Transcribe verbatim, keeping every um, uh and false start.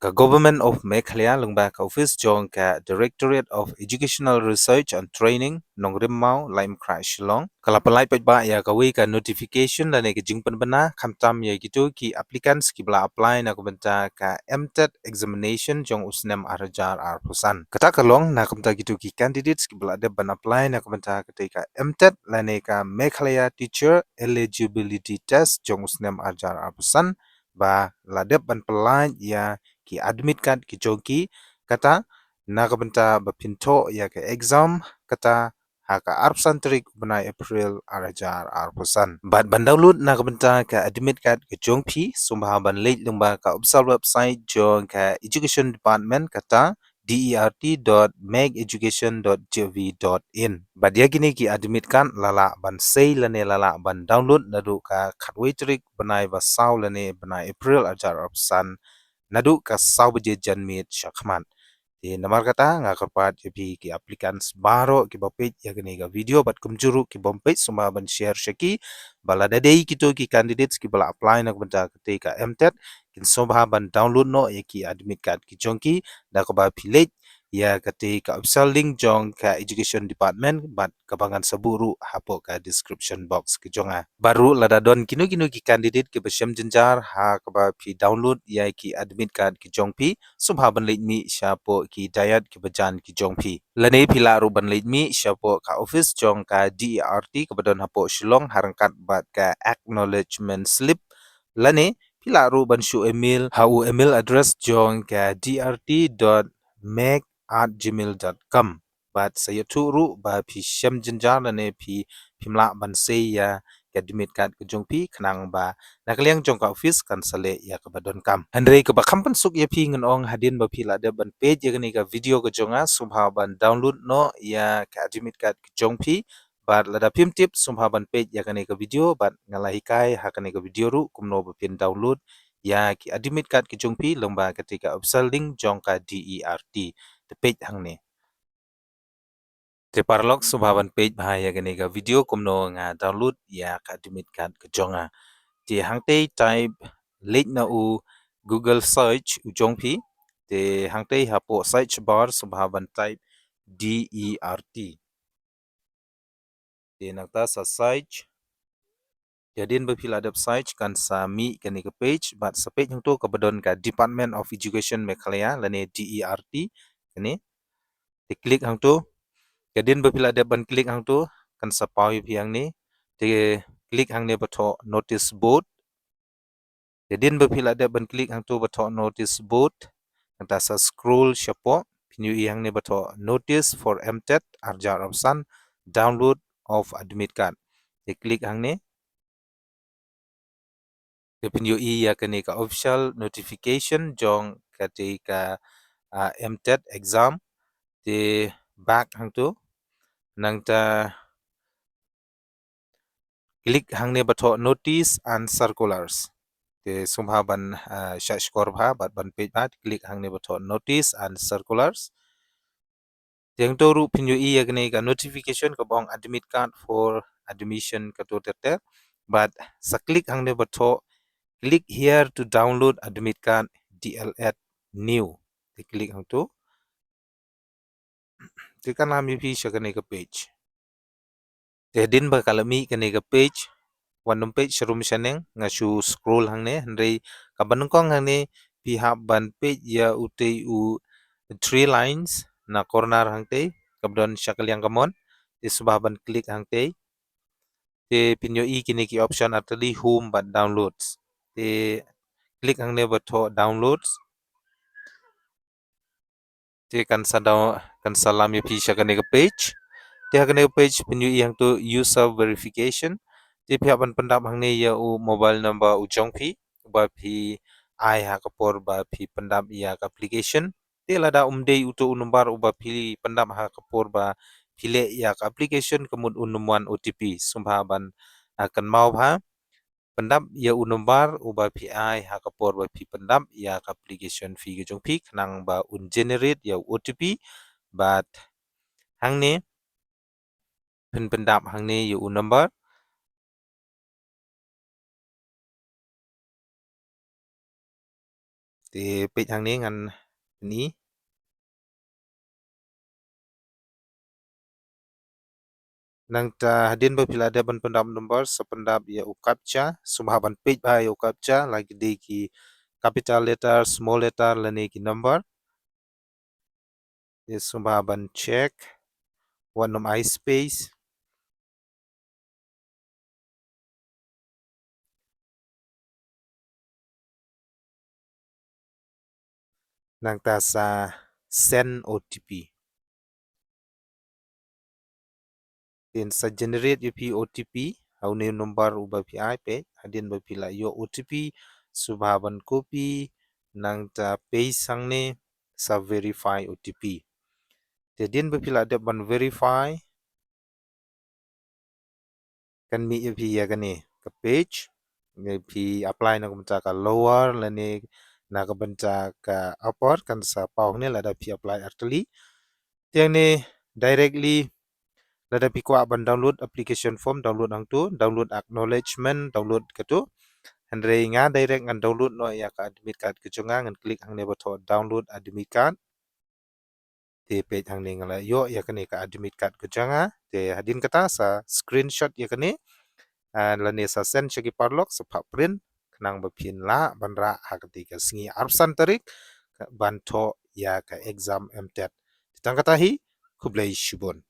ka Government of Meghalaya lyngba ka office jong ka Directorate of Educational Research and Training, Nongrim Mawlai Mawkhar, Shillong, ka la pynlait paidbah ïa kawei ka notification lane ka jingpynbna khamtam ïa kito ki applicants kiba la apply na ka bynta ka M TET examination jong u snem ar hajar arphew san. Kata ka long na ka bynta kito ki candidates kiba la dep ban apply na ka bynta katei ka M TET lane ka Meghalaya Teacher Eligibility Test jong u snem ar hajar arphew san, ba la dep ban pynlait ïa ki admit card ki jong ki, kata na ka bynta ba phin thoh ïa ka exam kata ha ka arphew san tarik u bnai April ar hajar arphew san. Bad ban download na ka bynta ka admit card ka jong phi, sngewbha ban leit lyngba ka official website jong ka Education Department, kata D E R T dot meg education dot G O V dot in. Bad ïa kine ki admit card la lah ban sei lane la lah ban download naduh ka khatwei tarik bnai ba saw lane bnai April ar hajar arphew san, naduh ka saw baje janmiet shakhmat. Te namar kata nga kyrpad ïa phi ki applicants baroh kiba peit ïa kane ka video bad kumjuh ruh ki bym peit, sngewbha ban share sha ki, ba lada dei kito ki candidates kiba la apply na ka bynta katei ka M TET, kin sngewbha ban download noh ïa ki admit card ki jong ki da kaba phi leit ïa katei ka official link jong ka Education Department bad kaba ngan sa buh ruh hapoh ka description box ka jong nga. Bad ruh lada don kino kino ki candidate kiba shem jynjar ha kaba phi download ïa ki admit card ki jong phi, sngewbha ban leit mih shapoh ki dayat kiba jan ki jong phi. Lane phi lah ruh ban leit mih shapoh ka office jong ka D E R T kaba don hapoh Shillong ha ryngkat bad ka acknowledgement slip. Lane phi lah ruh ban shu email ha u email address jong ka D R T dot meg at gmail dot com. Bad sa ïathuh ruh ba phi shem jynjar lane phi, phim lah ban sei ïa ka admit card ka jong phi khnang ba na ka liang jong ka office kan sa leh ïa kaba donkam. Hynrei kaba kham pynsuk ïa phi ngan ong, hadien ba phi la dep ban peit ïa kane ka video ka jong nga, sngewbha ban download noh ïa ka admit card ka jong phi. Bad lada phim tip, sngewbha ban peit ïa kane ka video bad nga la hikai ha kane ka video ruh kumno ba phin download ïa ki admit card ki jong phi lyngba katei ka official link jong ka D E R T. Te peit hangne. Te paralok, sngewbha ban peit bha ïa kane ka video kumno nga download ïa ka admit card ka jong nga. Te hangtei type, leit na u Google search u jong phi. Te hangtei hapoh search bar sngewbha ban type D E R T. Te nangta sa search. Hadien ba phi la dep search kan sa mih kane ka page, bad sa page hangto kaba don ka Department of Education Meghalaya lane D E R T kane. Te click hangto. Hadien ba phi la dep ban click hangto kan sa paw ïa phi hangne. Te click hangne ba thoh notice board. Hadien ba phi la dep ban click hangto ba thoh notice board, nangta sa scroll shapoh, phin ïohi hangne ba thoh notice for M TET ar hajar arphew san, download of admit card. Te click hangne. Te phin ïohi ïa kane ka official notification jong katei ka, ah, M TET exam. Te back hangto. Nangta click hangne ba thoh notice and circulars. Te sngewbha ban, ah, shah shkor bha bad ban peit bha, click hangne ba thoh notice and circulars. Te hangto ruh phin ïohi ïa kane ka notification kaba ong admit card for admission kato ter ter. Bad sa click hangne ba thoh click here to download admit card D L Ed new. Te click hangto. Te kan lam ïa phi sha kane ka page. Te hadien ba ka la mih kane ka page, wat nym peit sharum shaneng, nga shu scroll hangne, hynrei kaba nyngkong hangne phi hap ban peit ïa utei u three lines na corner hangtei kaba don sha ka liang kamon. Te sngewbha ban click hangtei. Te phin ïohi kine ki option artylli, home bad downloads. Te click hangne ba thoh downloads. Te kan sa down, kan sa lam ïa phi sha kane ka page. Te ha kane ka page phin ïohi hangto user verification. Te phi hap ban pyndap hangne ïa u mobile number u jong phi uba phi ai ha ka por ba phi pyndap ïa ka application. Te lada um dei uto u number uba phi pyndap ha ka por ba phi leh ïa ka application, ka mut un ym wan O T P. Sngewbha ban, ah, kynmaw bha. Pyndap ïa u number uba phi ai ha ka por ba phi pyndap ïa ka application fee ka jong phi khnang ba un generate ïa u O T P. Bad hangne phin pyndap hangne ïa u number. Te peit hangne ngan pyni. Nangta hadien ba phi la dep ban pyndap number, sa pyndap ïa u captcha, sngewbha ban peit bha ïa u captcha, la ki dei ki capital letter, small letter lane ki number. Te sngewbha ban check wat nym ai space. Nangta sa send O T P. Te yn sa generate ïa phi O T P ha une u number uba phi ai. Peit, hadien ba phi la ïoh O T P, sngewbha ban copy, nangta paste hangne, sa verify O T P. Te hadien ba phi la dep ban verify, kan mih ïa phi ïa kane ka page. Ïa phi apply na ka bynta ka lower lane na ka bynta ka upper, kan sa paw hangne lada phi apply artylli. Te hangne directly, lada phi kwah ban download application form, download hangto, download acknowledgement, download kato. Hynrei nga direct ngan download noh ïa ka admit card ka jong nga, ngan click hangne ba thoh download admit card. Te peit hangne nga la ïoh ïa kane ka admit card ka jong nga. Te hadien kata sa screenshot ïa kane, ah, lane sa send sha ki paralok, sa phah print, khnang ba phin lah ban rah ha kata ka sngi arphew san tarik ban thoh ïa ka exam M TET. Te tang kata hi, khublei shibun.